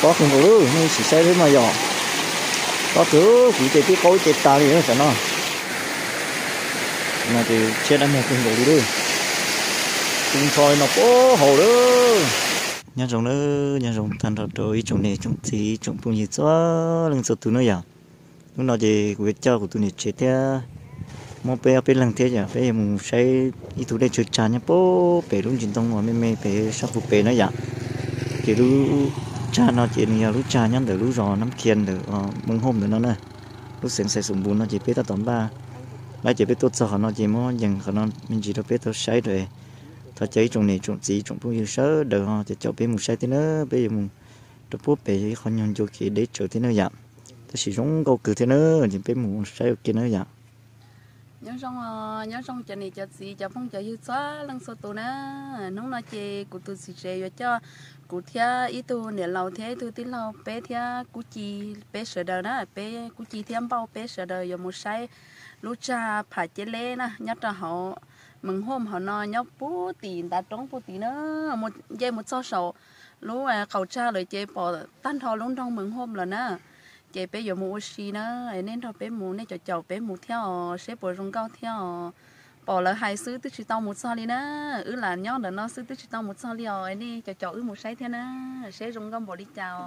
Tob kawg nkaus lawm, nej sim saib peb mas yom. Tob kawg, kuv ces twb qaub ib ce tas li na tam no. No ces tshiab dab neeg kawg nkaus li lawm. Tus ntsho li no puag hauv lawm. Nyob zoo na, nyob zoo tag nrho rau ib tsoom niam tsoom txiv tsoom phooj ywg txhua leej txhua tus na yom. Hnub no ces kuv yuav coj kuv tus niam tsev thiab muab peb ob peb leeg thiab yom, peb yuav mus saib ib tug dej tsawg tsag nyob puag pem lub ntsis ntoo uas me me pem sab puag pem na yom. Ces lub tsag no ces nws yog lub tsag nyob ntawm lub zos Nab Khia ntawm Meej Hom ntawm no na. Lub xeev Xais Xus Npus no ces peb tab tom npaj lawm ces peb tuaj txog qhov no ces muab ncees qhov no me ntsis rau peb tau saib rau. Thov caw ib tsoom niam tsoom txiv tsoom phooj ywg sawv daws ho caum peb mus saib thiab na, peb yuav mus rau puag pem yog ib qho nyuag ncua kev deb tsawv thiab na yom. Tab sis zoo nkauj kawg thiab na, ces peb mus saib ua ke na yom. Nyob zoo, nyob zoo cov niam cov txiv cov phooj cov ywg txhua leej txhua tus na. Hnub no ces kuv tus txiv tsev yuav coj kuv thiab ib tug niam laus thiab ib tug tij laug peb thiab Kub Ci peb sawv daws na, peb Kub Ci thiab Npauj peb sawv daws yuav mus saib lub tsag Pham Ceb Leb na nyob rau hauv Meej Hom hauv no nyob puag tim ntav roob puag tim na. Nce mus txog saum lub qaum tsag lawm ces pom tag nrho lub nroog Meej Hom lawm na. Ces peb yuav mus ua si na, nej nrog peb mus, nej caum caum peb mus thiab os, seb puas zoo nkauj thiab os. Pom lawv hais xwb twb tsis tau mus txog li na, wb lam nyob ntawm no xwb twb tsis tau mus txog li os, nej caum caum wb mus saib thiab na, seb zoo nkauj npaum li cas os.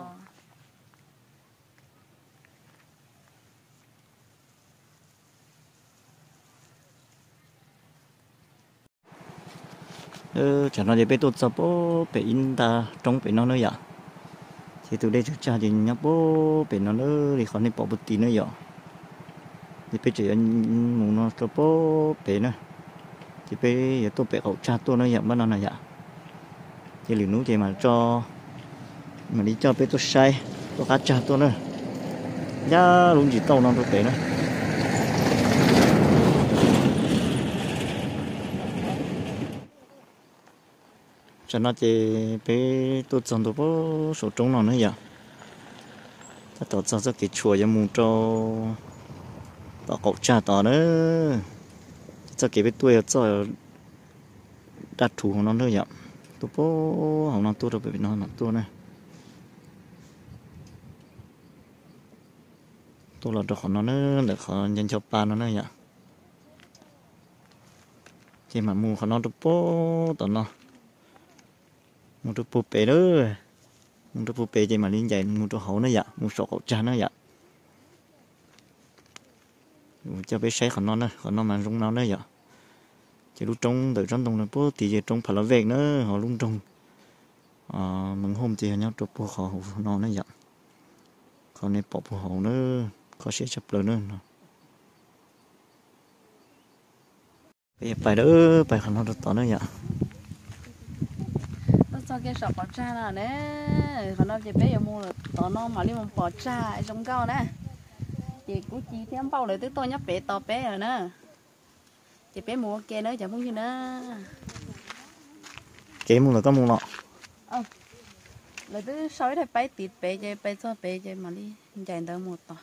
Tsam no ces peb tuaj txog puag pem ib nta roob pem no na yom. Ces tus dej tsawg tsag ces nyob puag pem no na, li qhov nej pom puag tim na yom. Ces peb tseem yuav mus no rau puag pem na. Ces peb yuav tuaj pem qaum tsag tuaj na yom, npab no na yom. Ces lwm hnub ces mam tso, mam li coj peb tuaj saib tuaj qab tsag tuaj na. Ncaj lub ntsis tauj no rau pem na. Tsam no ces peb tuaj txog ntua puag saum roob no na yom. Tab tom txog txoj kev tshuam yuav mus rau tom qaum tsag tod na. Txoj kev peb tuaj yog txoj daj rhuv hauv no na yom. Tuaj puag hauv no tuaj rau pem no no tuaj na. Tuaj los rau qhov no na, ntawm qhov nco nco pa no na yom. Ces mam mus qhov no rau puag tom no, mus rau puag pem na. Mus rau puag pem ces mam li ncaim mus rau hauv na yom, mus saum qaum tsag na yom. Coj peb saib qhov no na, qhov no mas zoo no na yom. Ces lub roob ntawm tsob ntoo no puag tid ces roob Pha La Vej na, ho lub nroog Meej Hom ces yog nyob rau puag qhov hauv no na yom. Qhov nej pom puag hauv na, kho siab tshaj plaws na no. Peb yuav pais, pais qhov no rau tod na yom. Tuaj txog kiag saum qaum tsag no na, qhov no ces peb yuav mus tom no mam li mus pom tsag zoo nkauj na. Ces Kub Ci thiab Npauj lawv twb tuaj nyob pem tos peb lawm na. Ces peb mus ua ke na cov phooj ywg na. Kev mus lawm koj mus los. Lawv twb sau ib daim paib tiv pem ces pais txog pem ces mam li ncaim ntawd mus tod.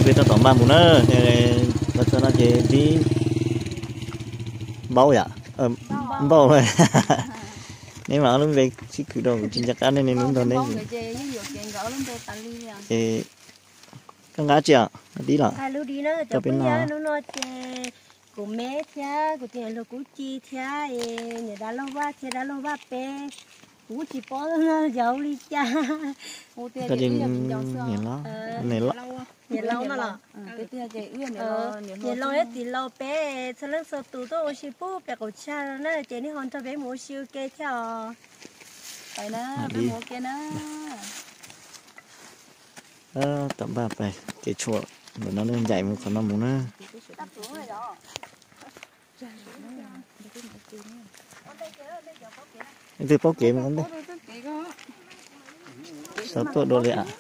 Peb tab tom npaj mus na, los txog no ces ntsib Npauj yom, Npauj. Neb mas ob lub npe sib khwv rau kuv tsis nco qab nej lub npe neb. Ces koj nqa tsi os, dib los? Koj peb no. Hnub no ces kuv me thiab kuv tus niam hluas Kub Ci thiab niam dab laug Vaj thiab dab laug Vaj peb, kuv kuj tsis paub yog li cas. Niam laus no los, niam laus thiab txiv laus peb txhua leej txhua tus tuaj ua si puag pem qaum tsag na, ces nej ho nrog peb mus ua si ua ke thiab os. Tom npaj pais kev tshuam ntawm no, ncaim mus qhov no mus na. Leej twg paub kev mus ntej. Sawv tuaj dua li as.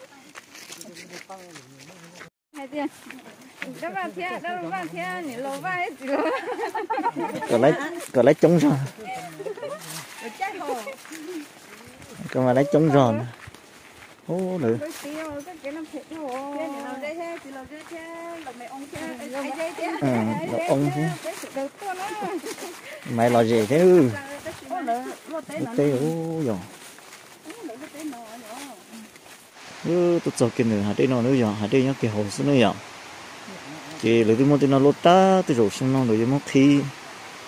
Kom lawv coob zog. Kom mas lawv coob zog na. Ub, lawv, lawv oo thiab. Maiv lom zem thiab. Lub teb yom. Tuaj txog kiag ntawm hav dej no na yom, hav dej nyob kiag hauv xwb na yom. Ces lawv twb muab tej no luaj tag, tej zaum xyoo no lawv yuav muab qhib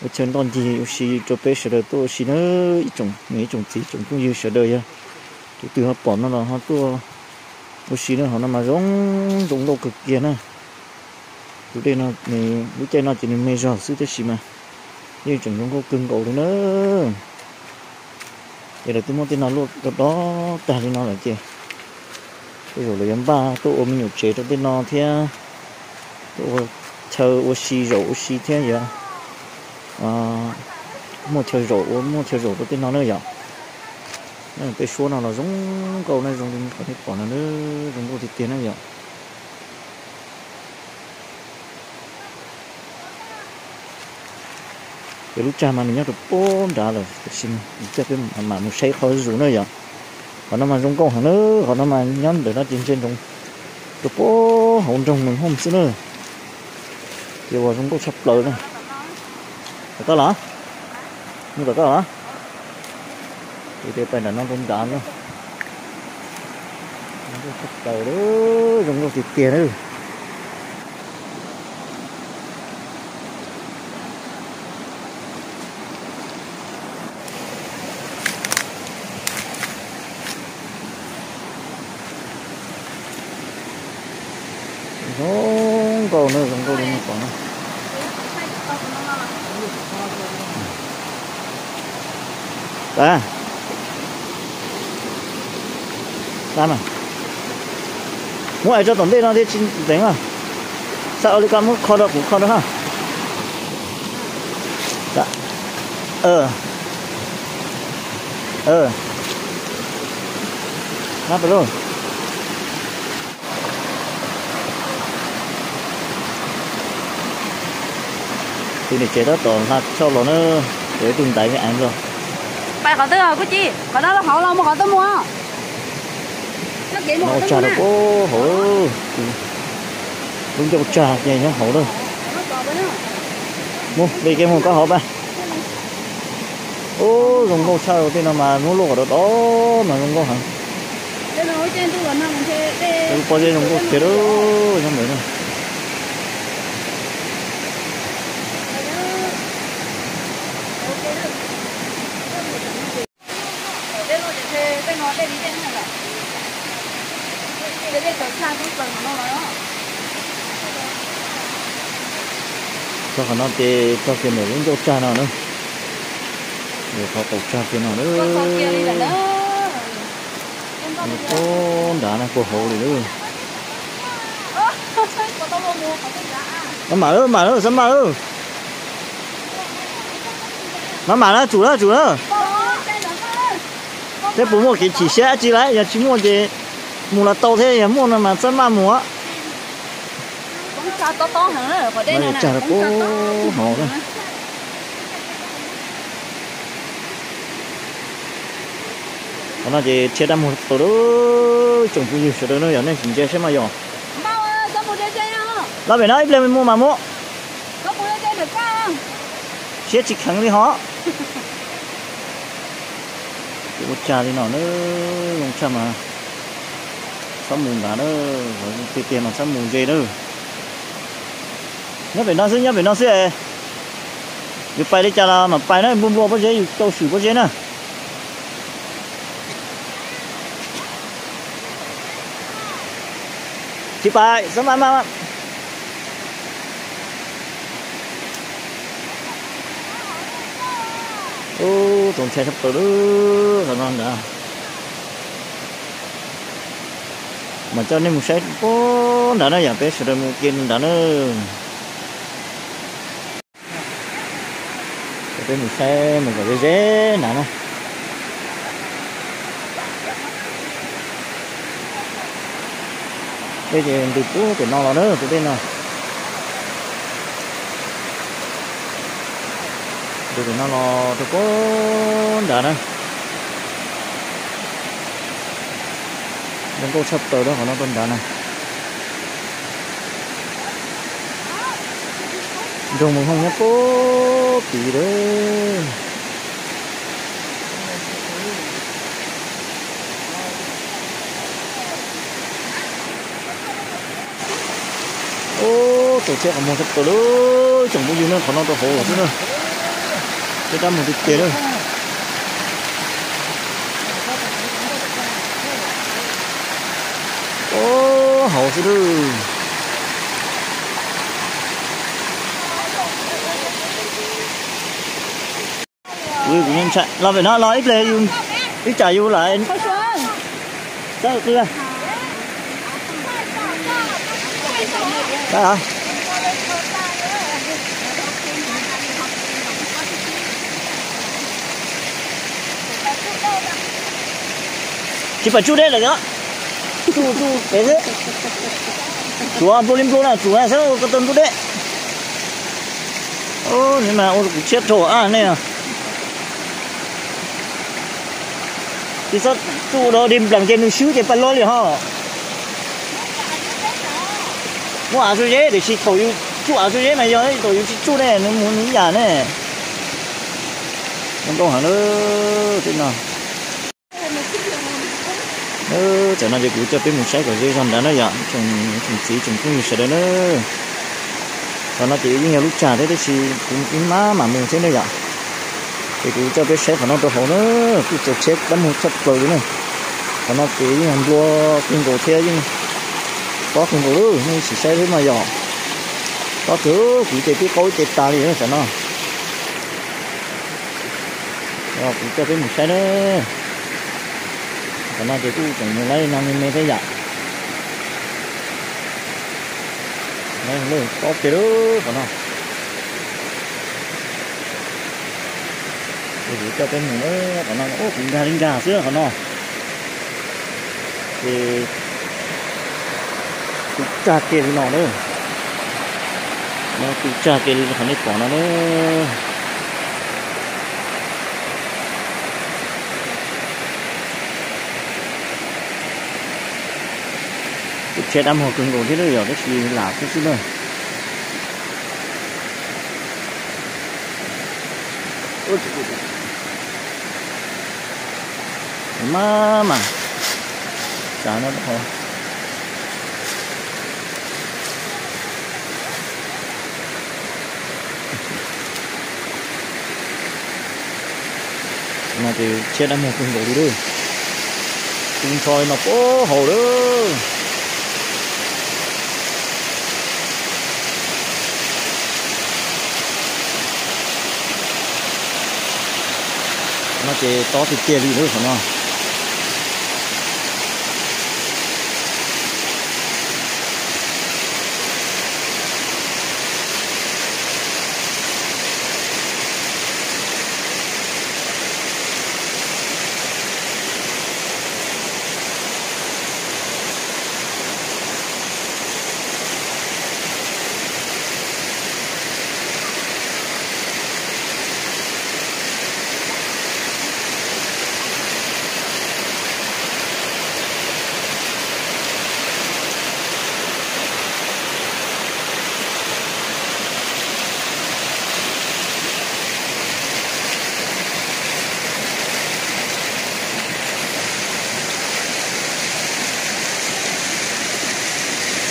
ua chaw ntoj ncig ua si rau peb sawv daws tuaj ua si na. Ib tsoom niam ib tsoom txiv tsoom phooj ywg sawv daws yog tus twg ho pom no los ho tuaj ua si na. Hauv no mas zoo zoo nkauj kawg kiag na. Tus dej no nws lub caij no ces nws me zog xwb tab sis mas yeej tseem zoo nkauj kawg nkaus li na. Ces lawv twb muab tej no luaj dob dob tag li no lawm ces tej zaum lawv yuav npaj tuaj ua me nyuam tsev rau tej no thiab, tuaj ua chaw ua si zaum ua si thiab yog muaj chaw zaum ua muaj chaw zaum rau tej no na yom. Tej suab no los zoo nkauj na, zoo li qhov nej pom no na, zoo nkauj tiag tiag na yom. Ces lub tsag mas nws nyob rau pem nrad lawm, tiam sis mas coj peb mam mus saib qhov zuj zus na yom. Qhov no mas zoo nkauj heev na, qhov no mas nyob ntawm no ces ntsia ntsoov rau pem hauv nroog Mws Hooj xwb na. Ces uas zoo nkauj tshaj plaws na. Tom koj los? Mus tom koj los? Ces pais nram no rau nrad na. Zoo nkauj tshaj plaws, zoo nkauj tiag tiag na. Zoo nkauj na, zoo nkauj li nej pom na. Muab ais tso tom ntej no thiaj tsis ntxeev os. Xav ua li koj muab kho rau kuv kho rau ha. Tus niam tsev tab tom hla choj los na, ces ib tug ntaiv me ais los. Pais qhov twg kuj ci, qhov no los hauv los mus qhov twg mus? No ua tsag rau pem hauv, lub ncauj tsag ces nyob hauv lawm. Mus, li kev mus koj hauv pab. Ub, zoo nkauj tshaj, tej no mas muab luaj kom dob dob mas zoo nkauj heev. Lub pob zeb zoo nkauj tiag lawm, nyob ntawd na. Txog qhov no ces txog kiag ntawm lub ncauj tsag no na. Qhov qaum tsag kiag no na. Ub, nrad na, puag hauv li lawm. Xab mam lawm, mam lawm, xab mam lawm. Mam mam na, tsum na, tsum na. Seb puas muaj kev chim siab dab tsi lawm, yog tsis muaj ces mus los tau thiab, yog muaj no mas txhob maj mus. Tsag rau pem hauv na. Qhov no ces rhiab dab muag tau lawm, tsoom phooj ywg sawv daws no yog nej sim ntsia seb mas yog. Los pem no ib pliag mus mas muaj. Siab tsis kheev li hos. Ua cas li no na, zoo tshaj mas txhob mus ntawd na, tiag tiag mas txhob mus ze na. Nyob pem no xwb, nyob pem no xwb. Yus pais li cas los mam pais na, nplua nplua pob zeb yus tau swm pob zeb na. Tsis pais, xab mam mas. Ub, txaus ntshai tshaj plaws lawm qhov no ntag. Mas coj nej mus saib puag nrad na, yam peb sawv daws mus ke nrad na. Peb mus saib mus kom ze ze nrad na. Dej ces ntws puag pem no los na, tus dej no. Ntws pem no los rau puag nrad na. Zoo nkauj tshaj plaws rau qhov no rau nrad na. Nroog Mus Hooj nyob puag tid lawm. Tau tsheb qhov muag tshaj plaws lawm, tsoom phooj ywg ne, qhov no rau hauv xwb na. Tsheb dab muag tiag tiag na. Hauv xwb na. Los pem no los ib pliag, ib tsam yus lam xab qw. Tsis pom tsuj deb lawm os. Tsuj tsuj pem xwb. Tsuav nplua li nplua na, tsuav xwb ua ko taw nplua deb. Mas ua kuv tshiab rau a nej. Tsis txhob tsuj dog dig nplees ces nws swb ces paj loj li ho. Muaj av tsuj zeb tiam sis thaum yus tsuj av tsuj zeb mas yog, thaum yus tsis tsuj ne nws mus nws ib yam ne. Zoo nkauj heev lawm tej no. Tam no ces kuv coj peb mus saib kom ze zog nrad na yom, tsoom txiv tsoom phooj ywg sawv daws na. Qhov no ces yeej yog lub tsag thiab tab sis kuv ib mab mam mus thiab na yom. Ces kuv coj peb saib qhov no rau hauv na, kuj txaus tsheb dab muag tshaj plaws li na. Qhov no ces yeej yog nplua kawg nkaus thiab yeej tob kawg nkaus lawm, nej sim saib xwb mas yom. Tob kawg, kuv ces twb qaub ib ce tas li tam no. Kuv coj peb mus saib na. Tam no ces kuj tseem mus laib no me me thiab yom. Tob tiag lawm qhov no. Kuv coj peb mus na, qhov no kuv nkag li nkag xwb qhov no. Ces tu tsag kiag li no na. No tu tsag kiag li qhov nej pom no na. Kuj tshiab dab muag kawg nkaus thiab yom, tab sis lam xwb xwb na. Maj mam tsav no. No ces tshiab dab muag kawg nkaus li lawm. Tu nrho li no puag hauv lawm. No ces tob tiag tiag li lawm qhov no.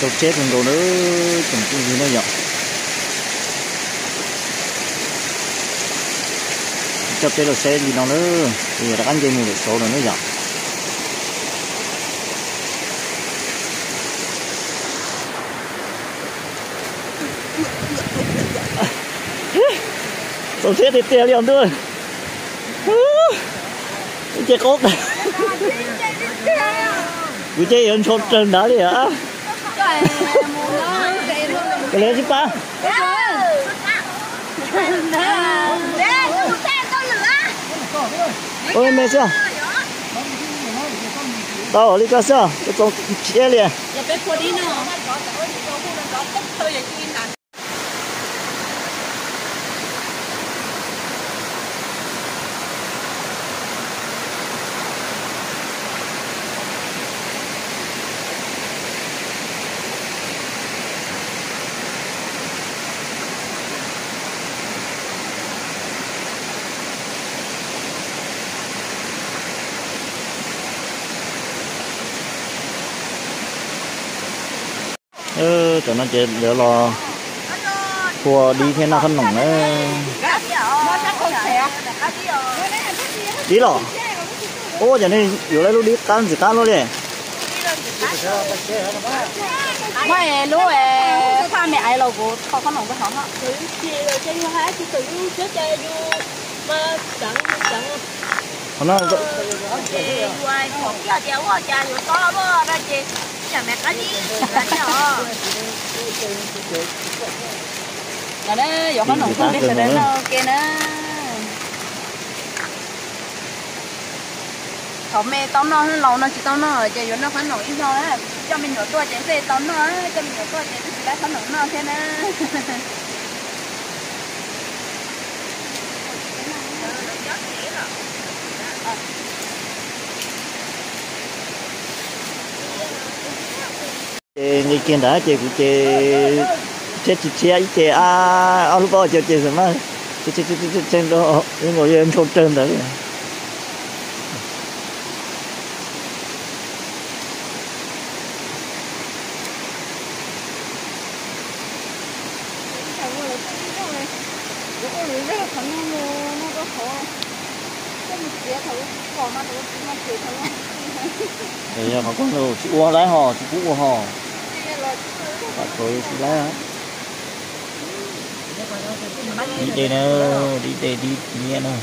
Txaus tsheb kawg nkaus na, tsoom phooj ywg na yom. Coj peb los saib li no na, es yog rov qab nce mus lawm saud no na yom. Txaus tsheb tiag tiag li os ntuj. Ces qaub, kuv ces yuav ntshau raws nrad li a. Koj le tsis pab. Ua me xwb. Tau li koj xwb, koj txaus tsheb li. Tam no ces lawv los Tua dib thiab noj qhob noom na. Dib los? Ua cas nej yuav lub dib qab ntxim qab luaj li? Muab lub phaj me ais los kuv tho qhob noom rau hauv. Qhov no ces yus pom kiag tias ua cas yuav tob luaj no ces ib yam me qab dib thiab os. Yuav qhob noom tuaj peb sawv daws noj ua ke na. Thaum me tau noj, laus no tsis tau noj ces yuav noj qhob noom ib hmo na. Coj me nyuam tuaj ces ntshe tau noj, coj me nyuam tuaj ces twb tsis laib qhob noom noj thiab na. Ces nqis kiag ntawd ces kuv ces thiab tsis thiab ib ce, ob lub pob cov ces xav mas tshee nkaus yog ntshau rawg ntawd li. Yog qhov koj tsis ua laib hos tsis pub ua hos. Tsis laib. Dib de na, dib de dib niab na.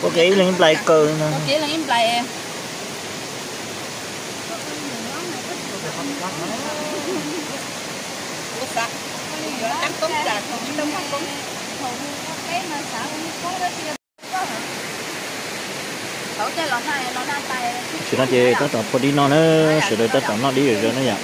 Ua kev ib leeg ib nplais kaw na. Tam sim no ces tab tom phua dib noj na, sawv daws tab tom noj dib zom zaws na yom.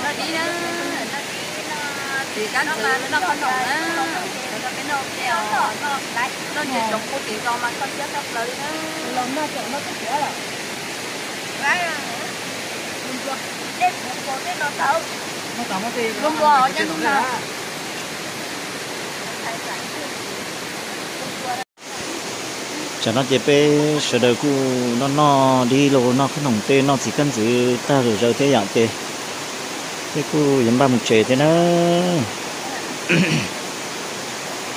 Tsam no ces peb sawv daws kuj noj noj dib los noj qhob noom tej noj txiv kab ntxwv tag zom zaws thiab yom ces peb kuj yuav npaj mus tsev thiab na.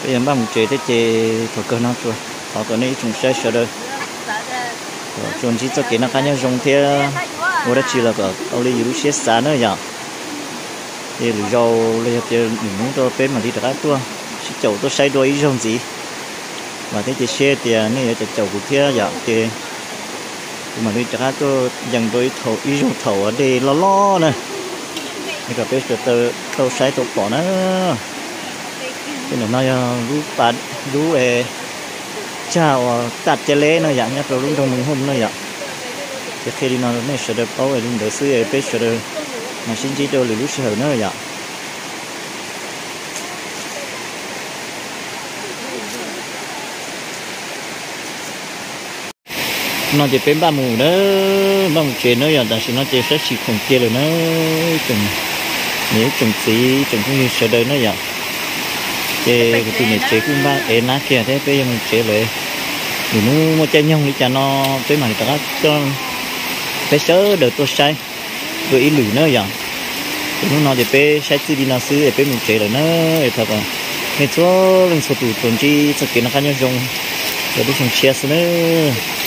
Peb yuav npaj mus tsev thiab ces thaum kawg no tsuas thov kom nej ib tsoom saib sawv daws kom tsuas ntsib txoj kev noj qab nyob zoo thiab ua dab tsi los kom tau li yus lub siab xav na yom. Ces lwm zaus los yog tias lwm hnub rau peb mam li rov qab tuaj sib caum tuaj saib dua ib zaug ntxiv. Vam thiab cia siab tias nej yuav caum caum kuv thiab yom ces kuv mam li rov qab tuaj yees dua ib zaug thaum dej loj loj na, kom peb sawv daws tau saib tau pom na. Tej ntawm no yog lub pas, lub tsag uas Taj Cia Leb na yom, nyob rau lub nroog Moos Hooj na yom. Ces qhia li no nej sawv daws paub li ntawd xwb es peb sawv daws mam sib ntsib rau lwm lub sij hawm na yom. No ces peb npaj mus na, npaj mus tsev na yom, tam sim no ces saib tsis khoom kiag lawm na, ib tsoom niam ib tsoom txiv ib tsoom phooj ywg sawv daws na yom. Ces kuv tus niam tsev kuj npaj ev nab kiag thiab peb yuav mus tsev lawm. Lwm hnub muaj caij nyoog li cas no peb mam li rov qab coj peb sawv daws tuaj saib dua ib lwm na yom. Ces hnub no ces peb saib txij li no xwb es peb mus tsev lawm na. Es thov kom nej txhua leej txhua tus tsuas ntsib txoj kev noj qab nyob zoo, lub xyoo tshiab xwb nawb.